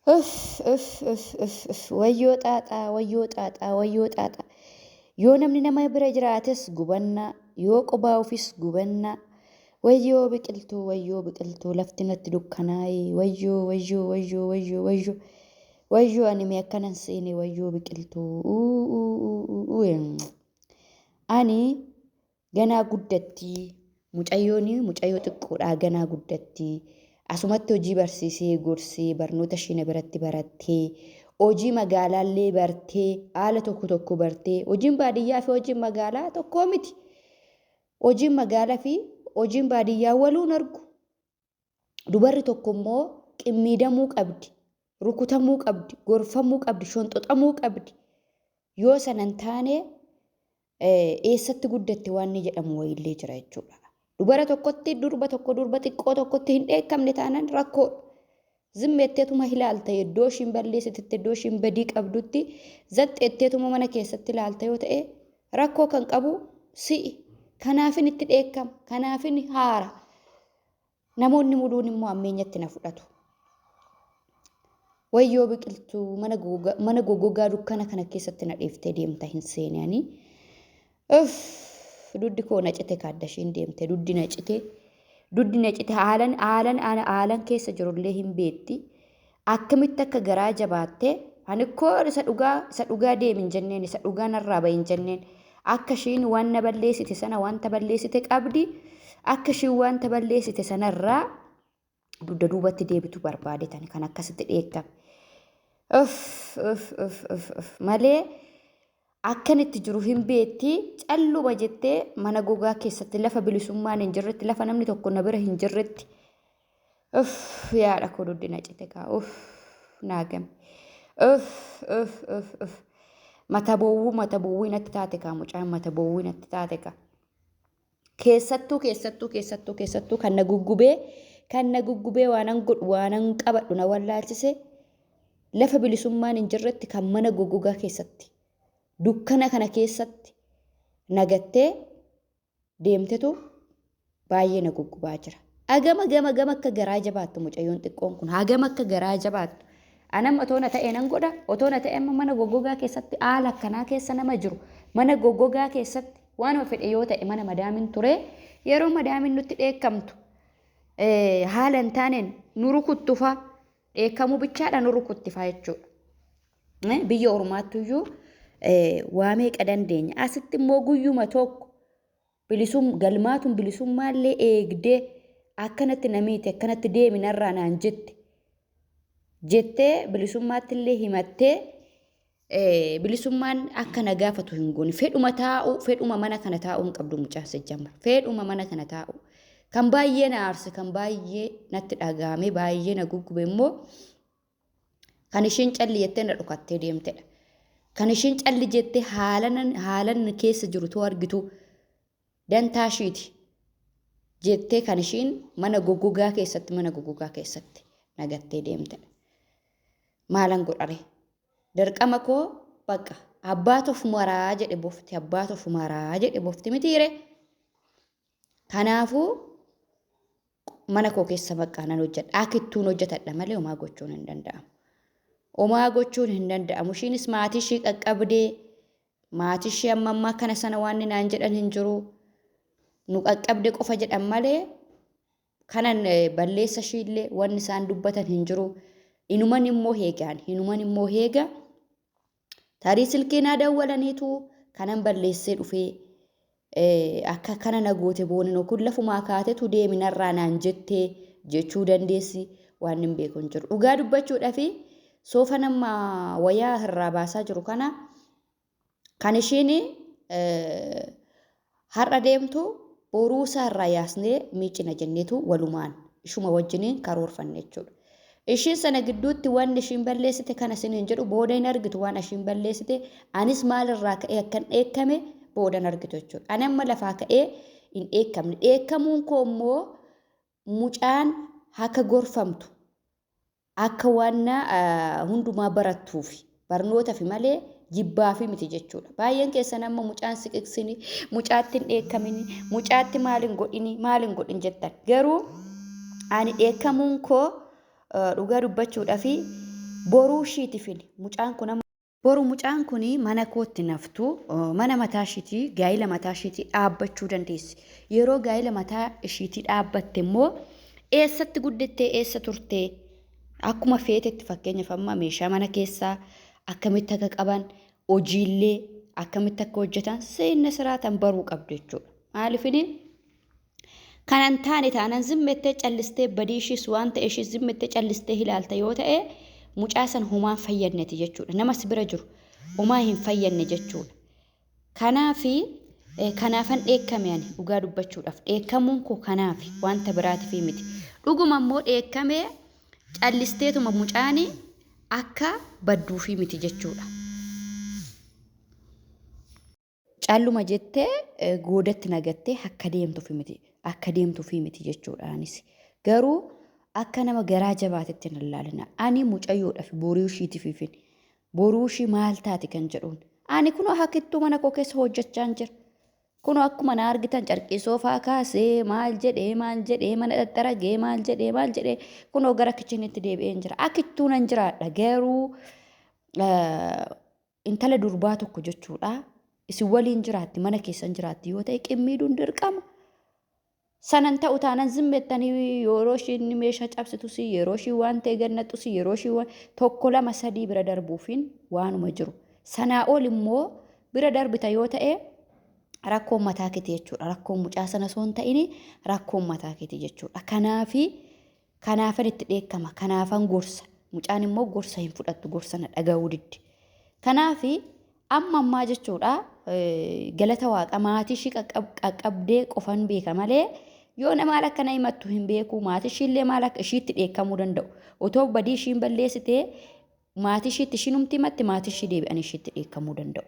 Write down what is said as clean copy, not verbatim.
Uff uff uff uff uff wayyoo xaaxaa wayyoo xaaxaa wayyoo xaaxaa. Yoo namni nama bira jiraates gubannaa, yoo qobaa ofis gubannaa. Wayyoo biqiltuu wayyoo biqiltuu lafti natti dukkanaa'e wayyoo wayyoo wayyoo wayyoo wayyoo wayyoo ani mee akkanan seene wayyoo biqiltuu. Ani Ganaa guddatti. Mucayyoon mucayyoo xiqqoodha ganaa guddatti. Asumatti hojii barsiisee gorsee barnoota ishii na biratti barattee hojii magaalaallee bartee haala tokko tokko bartee hojiin baadiyyaa fi hojiin magaalaa tokkoo miti. Hojiin magaalaa fi hojiin baadiyyaa waluun argu. Dubarri tokko immoo qimmiidamuu qabdi, rukutamuu qabdi, gorfamuu qabdi, shonxoxamuu qabdi. Yoo sana hin taane eessatti guddatte waan inni jedhamu wayiillee jira jechuudha. Dubara tokkotti durba tokko durba xiqqoo tokkotti hin dheekkamne taanaan rakkoodha. Zimmeetteetuma ilaalta iddoo ishiin balleessitetti iddoo ishiin badii qabdutti zaxxeetteetuma mana keessatti ilaalta yoo ta'e rakkoo kan qabu si'i. Kanaafin itti dheekkama. Kanaafin haara. Namoonni muluun immoo ammeenyatti na fudhatu. Wayyoo biqiltuu mana gogogaa dukkana kana keessatti na dhiiftee deemta hin seene ani. Uff duddi koo na cite kaadda ishiin deemte duddi na cite. Duddi na cite haalan haalan haalan keessa jirullee hin beetti. Akkamitti akka garaa jabaatte ani koo isa dhugaa isa dhugaa deemi hin jenneen isa dhugaa narraa bahi hin jenneen akka ishiin waan na balleessite sana wanta balleessite qabdi akka ishiin wanta balleessite sanarraa dugda duubatti deebitu barbaade tani kan akkasitti dheekkame. Uff uff uff uff uff malee akkan itti jiru hin beetti calluma jettee mana gogaa keessatti lafa bilisummaan hin jirretti lafa namni tokko na bira hin jirretti uff yaadha koo dugdi na cite kaa uff naa game uff uff uff uff mata boowwuu mata boowwii natti taate kaa mucaan mata boowwii natti taate kaa. Keessattuu keessattuu keessattuu keessattuu kan na guggubee kan na guggubee waanan godhu waanan qabadhu na wallaalchise lafa bilisummaan hin jirretti kan mana goggogaa keessatti dukkana kana keessatti nagattee deemtetu baay'ee na guggubaa jira. Hagam hagam hagam akka garaa jabaattu mucayyoon xiqqoon kun hagam akka garaa jabaattu. Anam otoo na ta'e nan godha otoo na ta'e amma mana goggogaa keessatti haala akkanaa keessa nama jiru mana goggogaa keessatti waanuma fedhe yoo ta'e mana madaamin ture yeroo madaamin nutti dheekkamtu haala hin taaneen nu rukuttufa dheekkamuu bichaadha nu rukuttifa jechuudha. Biyya ormaattuyyuu waa meeqa dandeenya asitti immoo guyyuma tokko Bilisum, galmaatun bilisummaallee eegdee akkanatti na miite akkanatti deemi narraa naan jette jettee bilisummaattillee himattee bilisummaan akka na gaafatu hin goone. Fedhuma taa'uu, fedhuma mana kana taa'uu hin qabdu mucaan sijjamma. Fedhuma mana kana taa'uu. Kan baay'ee na aarse, kan baay'ee natti dhaga'ame, baay'ee na guggube immoo Kan isheen calli jettee na dhokattee deemtedha. Kan isheen calli jettee haalan haalan keessa jiru too argitu dantaa ishiiti jettee kan ishiin mana goggogaa keessatti mana goggogaa keessatti nagattee deemtedha. Maalan godhare? Dirqama koo bakka abbaatu of maraa jedhe bofti abbaatu of maraa jedhe bofti mitiire. Kanaafuu mana koo keessa baqqaa nan hojjedha. Akittuun hojjetadha malee homaa gochuun hin danda'amu. Homaa gochuun hin danda'amu. Ishiinis maatii ishii qaqqabdee maatii ishii amma ammaa kana sana waan naan jedhan hin jiru. Nu qaqqabde qofa jedhan malee kanan balleessa ishiillee wanni isaan dubbatan hin jiru. Inuman immoo heegaan inuman immoo heega. Tarii silkii naa dawwalaniitu kanan balleessee dhufee akka kana na goote boonino kun lafumaa kaatetu deemi narraa naan jettee jechuu dandeessi waan hin beeku hin jiru. Dhugaa dubbachuudhafi soofa nama wayaa irraa baasaa jiru kana kan ishiin Har'a deemtu boruu isaa irraa yaasnee miiccina jenneetu walumaan ishuma wajjiniin karoorfanne jechuudha. Ishiin sana gidduutti wanni ishiin balleessite kana isiniin jedhu booda hin argitu waan ishiin balleessite anis maalirraa ka'ee akkan dheekkame booda hin argitu jechuudha. Ani amma lafaa ka'ee hin dheekkamne. Dheekkamuun koo immoo mucaan akka gorfamtu akka wanna hundumaa barattuufi barnootafi malee jibbaafi miti jechuudha. Baay'een keessan amma mucaan siqiqsini, mucaatti hin dheekkamini, mucaatti maal hin godhini, maal hin godhin jettan. Garuu ani dheekkamuun koo dhugaa dubbachuudhafi Boruu ishiitifini mucaan kun amma Boru mucaan kun mana kootti naftu mana mataa ishiitii gaa'ila mataa ishiitii dhaabbachuu dandeessi. Yeroo gaa'ila mataa ishiitii dhaabbatte immoo eessatti guddattee eessa turtee akkuma feetetti fakkeenyaaf amma meeshaa mana keessaa akkamitti akka qaban hojiillee akkamitti akka hojjetan seenna siraatan baruu qabdu jechuudha. Maaliifini Kanan taane taanan zimmettee callistee badii ishiis waan ta'e ishiis zimmettee callistee ilaalta yoo ta'e mucaa san homaa hin fayyadneti jechuudha. Nama si bira jiru homaa hin fayyadne jechuudha. Kanaafi kanaafan dheekkame ani dhugaa dubbachuudhaaf dheekkamuun koo kanaafi wanta biraatiif miti. Dhuguma immoo dheekkamee callisteetuma mucaani akka badduufii miti jechuudha. Calluma jettee goodatti nagattee akka deemtuuf miti akka deemtuufii miti jechuudha anis. Garuu akka nama garaa jabaatetti hin ilaalina. Ani mucayyoodhaaf boruu ishiitiifin boruu ishii maal taati kan jedhuun. Ani kunoo hakittuu mana koo keessa hojjechaan jira. Kunoo akkuma na argitan carqii soofaa kaasee maal jedhee maal jedhee mana xaxxaragee maal jedhee maal jedhee kunoo gara kichinitti deebi'een jira. Akittuu nan jiraadha garuu intala durbaa tokko jechuudha isin waliin jiraatti mana keessan jiraatti yoo ta'e qimmiiduun dirqama. Sanan ta'u taanan zimmettanii yeroo ishiin meeshaa cabsitus yeroo ishiin waan ta'e gannaxxus yeroo ishiin tokko lama sadii bira darbuufiin waanuma jiru. Sanaa ol immoo bira darbita yoo ta'e rakkoon mataa keeti jechuudha. Rakkoon mucaa sana osoo hin ta'in rakkoon mataa keeti jechuudha. Kanaafi Kanaafan itti dheekkama, kanaafan gorsa. Mucaan immoo gorsa hin fudhattu, gorsa na dhaga'uu didde. Kanaaf amma ammaa jechuudha galata waaqa maatii ishii qaqqabdee qofan beeka malee yoo na maal akka na himattu hin beeku maatii ishiillee maal akka ishiitti dheekkamuu danda'u. Otoo badii ishiin balleessitee maatii ishiitti ishiinumti himatti maatii ishii deebi'anii ishiitti dheekkamuu danda'u.